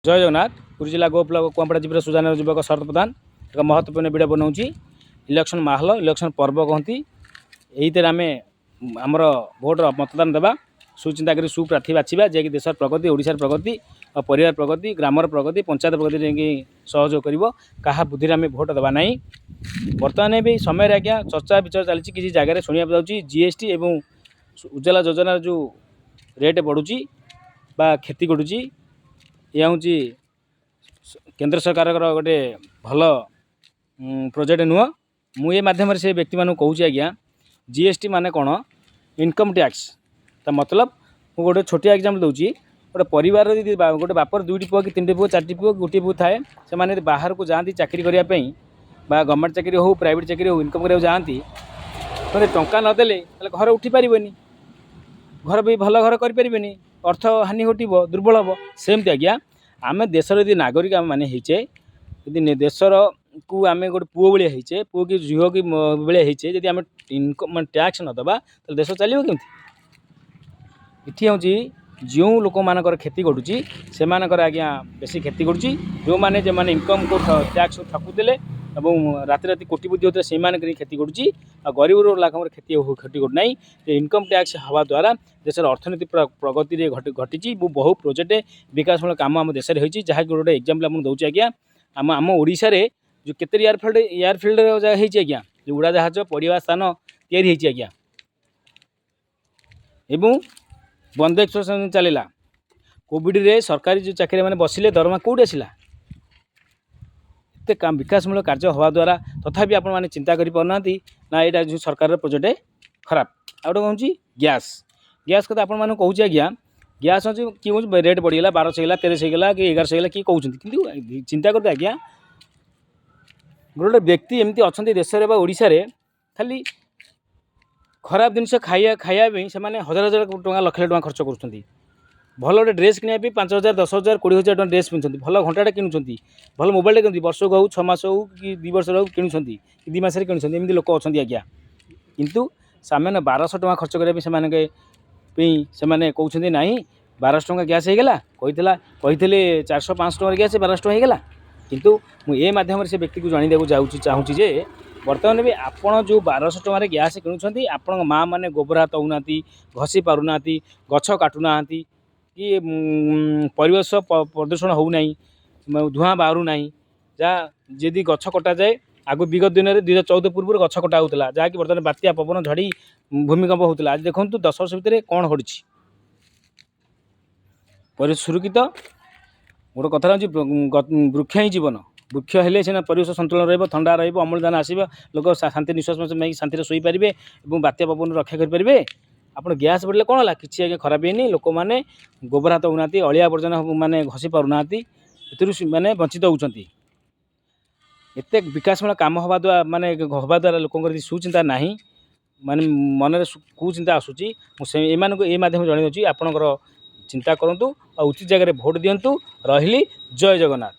ଜୟ ଜଗନ୍ନାଥ। ପୁରୀ ଜିଲ୍ଲା ଗୋ ବ୍ଲକ କୁଆଁପଡ଼ା ଜିପିର ସୁଜାନର ଯୁବକ ଶରତ ପ୍ରଧାନ ଏକ ମହତ୍ୱପୂର୍ଣ୍ଣ ଭିଡ଼ିଓ ବନାଉଛି। ଇଲେକ୍ସନ୍ ମାହୋଲ, ଇଲେକ୍ସନ୍ ପର୍ବ କହନ୍ତି। ଏଇଥିରେ ଆମେ ଆମର ଭୋଟର ମତଦାନ ଦେବା, ସୁଚିନ୍ତା କରି ସୁପ୍ରାର୍ଥୀ ବାଛିବା, ଯିଏକି ଦେଶର ପ୍ରଗତି, ଓଡ଼ିଶାର ପ୍ରଗତି, ଆଉ ପରିବାର ପ୍ରଗତି, ଗ୍ରାମର ପ୍ରଗତି, ପଞ୍ଚାୟତ ପ୍ରଗତି ଯାଇକି ସହଯୋଗ କରିବ। କାହା ବୁଦ୍ଧିରେ ଆମେ ଭୋଟ ଦେବା ନାହିଁ। ବର୍ତ୍ତମାନ ବି ସମୟରେ ଆଜ୍ଞା ଚର୍ଚ୍ଚା ବିଚାର ଚାଲିଛି। କିଛି ଜାଗାରେ ଶୁଣିବାକୁ ଯାଉଛି, ଜିଏସ୍ଟି ଏବଂ ଉଜ୍ଜଲା ଯୋଜନାର ଯେଉଁ ରେଟ୍ ବଢ଼ୁଛି ବା କ୍ଷତି ଘଟୁଛି, ଏହା ହେଉଛି କେନ୍ଦ୍ର ସରକାରଙ୍କର ଗୋଟେ ଭଲ ପ୍ରୋଜେକ୍ଟ ନୁହଁ। ମୁଁ ଏ ମାଧ୍ୟମରେ ସେ ବ୍ୟକ୍ତିମାନଙ୍କୁ କହୁଛି ଆଜ୍ଞା, ଜିଏସ୍ଟି ମାନେ କ'ଣ? ଇନକମ୍ ଟ୍ୟାକ୍ସ ତା ମତଲବ। ମୁଁ ଗୋଟେ ଛୋଟିଆ ଏକ୍ଜାମ୍ପଲ୍ ଦେଉଛି। ଗୋଟେ ପରିବାରର ଯଦି ଗୋଟେ ବାପର ଦୁଇଟି ପୁଅ କି ତିନିଟି ପୁଅ, ଚାରିଟି ପୁଅ, ଗୋଟିଏ ପୁଅ ଥାଏ, ସେମାନେ ଯଦି ବାହାରକୁ ଯାଆନ୍ତି ଚାକିରି କରିବା ପାଇଁ, ବା ଗଭର୍ଣ୍ଣମେଣ୍ଟ ଚାକିରି ହେଉ, ପ୍ରାଇଭେଟ୍ ଚାକିରି ହେଉ, ଇନକମ୍ କରିବାକୁ ଯାଆନ୍ତି, ତାହେଲେ ଟଙ୍କା ନଦେଲେ ତାହେଲେ ଘର ଉଠିପାରିବନି, ଘର ବି ଭଲ ଘର କରିପାରିବେନି, ଅର୍ଥ ହାନି ଘଟିବ, ଦୁର୍ବଳ ହେବ। ସେମିତି ଆଜ୍ଞା, ଆମେ ଦେଶର ଯଦି ନାଗରିକ ଆମେ ମାନେ ହେଇଛେ, ଯଦି ଦେଶରକୁ ଆମେ ଗୋଟେ ପୁଅ ଭଳିଆ ହେଇଛେ, ପୁଅ କି ଝିଅ କି ଭଳିଆ ହେଇଛେ, ଯଦି ଆମେ ଇନକମ୍ ମାନେ ଟ୍ୟାକ୍ସ ନ ଦେବା, ତାହେଲେ ଦେଶ ଚାଲିବ କେମିତି? ଏଠି ହେଉଛି ଯେଉଁ ଲୋକମାନଙ୍କର କ୍ଷତି ଘଟୁଛି, ସେମାନଙ୍କର ଆଜ୍ଞା ବେଶୀ କ୍ଷତି ଘଟୁଛି। ଯେଉଁମାନେ ଇନକମ୍କୁ ଟ୍ୟାକ୍ସ ଠକୁଥିଲେ ଏବଂ ରାତି ରାତି କୋଟିପତି ହେଉଥିଲେ, ସେମାନଙ୍କର ହିଁ କ୍ଷତି ଘଟୁଛି। ଆଉ ଗରିବ ଲୋକଙ୍କର କ୍ଷତି ଘଟୁନାହିଁ। ଯେ ଇନକମ୍ ଟ୍ୟାକ୍ସ ହେବା ଦ୍ୱାରା ଦେଶର ଅର୍ଥନୀତି ପ୍ରଗତିରେ ଘଟିଛି ଏବଂ ବହୁ ପ୍ରୋଜେକ୍ଟ, ବିକାଶମୂଳକ କାମ ଆମ ଦେଶରେ ହୋଇଛି। ଯାହାକି ଗୋଟେ ଏକ୍ଜାମ୍ପଲ୍ ଆପଣଙ୍କୁ ଦେଉଛି ଆଜ୍ଞା, ଆମ ଓଡ଼ିଶାରେ ଯେଉଁ କେତେ ଏୟାରଫିଲ୍ଡ ହେଇଛି ଆଜ୍ଞା, ଯେଉଁ ଉଡ଼ାଜାହାଜ ପଡ଼ିବା ସ୍ଥାନ ତିଆରି ହେଇଛି ଆଜ୍ଞା, ଏବଂ ବନ୍ଦେ ଏକ୍ସପ୍ରେସ୍ ଚାଲିଲା। କୋଭିଡ଼ରେ ସରକାରୀ ଯେଉଁ ଚାକିରିମାନେ ବସିଲେ, ଦରମା କେଉଁଠି ଆସିଲା? ଏତେ ବିକାଶମୂଳକ କାର୍ଯ୍ୟ ହେବା ଦ୍ୱାରା ତଥାପି ଆପଣମାନେ ଚିନ୍ତା କରିପାରୁନାହାନ୍ତି ନା, ଏଇଟା ଯେଉଁ ସରକାରର ପ୍ରୋଜେକ୍ଟ ଖରାପ। ଆଉ ଗୋଟେ କହୁଛି ଗ୍ୟାସ୍। ଗ୍ୟାସ୍ କଥା ଆପଣମାନଙ୍କୁ କହୁଛି ଆଜ୍ଞା। ଗ୍ୟାସ୍ ଅଛି, କିଏ କହୁଛି ରେଟ୍ ବଢ଼ିଗଲା, 1200 ହେଇଗଲା, 1300 ହେଇଗଲା କି 1100 ହେଇଗଲା କିଏ କହୁଛନ୍ତି। କିନ୍ତୁ ଚିନ୍ତା କରନ୍ତୁ ଆଜ୍ଞା, ଗୋଟେ ଗୋଟେ ବ୍ୟକ୍ତି ଏମିତି ଅଛନ୍ତି ଦେଶରେ ବା ଓଡ଼ିଶାରେ, ଖାଲି ଖରାପ ଜିନିଷ ଖାଇବା ପାଇଁ ସେମାନେ ହଜାର ହଜାର ଟଙ୍କା, ଲକ୍ଷ ଲକ୍ଷ ଟଙ୍କା ଖର୍ଚ୍ଚ କରୁଛନ୍ତି। ଭଲ ଗୋଟେ ଡ୍ରେସ୍ କିଣିବା ପାଇଁ 5,000, 10,000, 20,000 ଟଙ୍କା ଡ୍ରେସ୍ କିଣୁଛନ୍ତି। ଭଲ ଘଣ୍ଟାଟେ କିଣୁଛନ୍ତି, ଭଲ ମୋବାଇଲଟେ କିଣୁଛନ୍ତି, ବର୍ଷକୁ ହଉ, 6 ମାସ ହଉ କି 2 ବର୍ଷର ହଉ କିଣୁଛନ୍ତି କି 2 ମାସରେ କିଣୁଛନ୍ତି। ଏମିତି ଲୋକ ଅଛନ୍ତି ଆଜ୍ଞା। କିନ୍ତୁ ସାମାନ୍ୟ 1200 ଟଙ୍କା ଖର୍ଚ୍ଚ କରିବା ପାଇଁ ସେମାନଙ୍କ ପାଇଁ ସେମାନେ କହୁଛନ୍ତି, ନାହିଁ, 1200 ଟଙ୍କା ଗ୍ୟାସ୍ ହେଇଗଲା, କହିଥିଲେ 400 500 ଟଙ୍କାର ଗ୍ୟାସ୍ 1200 ଟଙ୍କା ହେଇଗଲା। କିନ୍ତୁ ମୁଁ ଏ ମାଧ୍ୟମରେ ସେ ବ୍ୟକ୍ତିକୁ ଜଣାଇଦେବାକୁ ଚାହୁଁଛି ଯେ ବର୍ତ୍ତମାନ ବି ଆପଣ ଯେଉଁ 1200 ଟଙ୍କାରେ ଗ୍ୟାସ୍ କିଣୁଛନ୍ତି, ଆପଣଙ୍କ ମା' ମାନେ ଗୋବର ହାତ ହେଉନାହାନ୍ତି, ଘଷି ପାରୁନାହାନ୍ତି, ଗଛ କାଟୁନାହାନ୍ତି କି ପରିବେଶ ପ୍ରଦୂଷଣ ହେଉନାହିଁ, ଧୂଆଁ ବାହାରୁନାହିଁ। ଯାହା ଯଦି ଗଛ କଟାଯାଏ, ଆଗରୁ ବିଗତ ଦିନରେ 2014 ପୂର୍ବରୁ ଗଛ କଟା ହେଉଥିଲା, ଯାହାକି ବର୍ତ୍ତମାନ ବାତ୍ୟା, ପବନ, ଝଡ଼ି, ଭୂମିକମ୍ପ ହେଉଥିଲା। ଆଜି ଦେଖନ୍ତୁ 10 ବର୍ଷ ଭିତରେ କ'ଣ ଘଟିଛି। ପରିବେଶ ସୁରକ୍ଷିତ। ଗୋଟେ କଥା ହେଉଛି, ବୃକ୍ଷ ହିଁ ଜୀବନ। ବୃକ୍ଷ ହେଲେ ସିନା ପରିବେଶ ସନ୍ତୁଳନ ରହିବ, ଥଣ୍ଡା ରହିବ, ଅମ୍ଳଜାନ ଆସିବ, ଲୋକ ଶାନ୍ତି ନିଶ୍ୱାସ ନେଇକି ଶାନ୍ତିରେ ଶୋଇପାରିବେ ଏବଂ ବାତ୍ୟା ପବନରୁ ରକ୍ଷା କରିପାରିବେ। ଆପଣ ଗ୍ୟାସ୍ ବଢ଼ିଲେ କ'ଣ ହେଲା? କିଛି ଆଜ୍ଞା ଖରାପ ହେଇନି। ଲୋକମାନେ ଗୋବର ହାତ ହେଉନାହାନ୍ତି, ଅଳିଆ ଆବର୍ଜନା ମାନେ ଘଷି ପାରୁନାହାନ୍ତି, ଏଥିରୁ ମାନେ ବଞ୍ଚିତ ହେଉଛନ୍ତି। ଏତେ ବିକାଶମୂଳକ କାମ ହେବା ଦ୍ୱାରା, ମାନେ ହେବା ଦ୍ୱାରା ଲୋକଙ୍କର ଯଦି ସୁଚିନ୍ତା ନାହିଁ, ମାନେ ମନରେ କୁଚିନ୍ତା ଆସୁଛି, ମୁଁ ସେ ଏମାନଙ୍କୁ ଏ ମାଧ୍ୟମରେ ଜଣାଇ ଦେଉଛି, ଆପଣଙ୍କର ଚିନ୍ତା କରନ୍ତୁ ଆଉ ଉଚିତ ଜାଗାରେ ଭୋଟ ଦିଅନ୍ତୁ। ରହିଲି, ଜୟ ଜଗନ୍ନାଥ।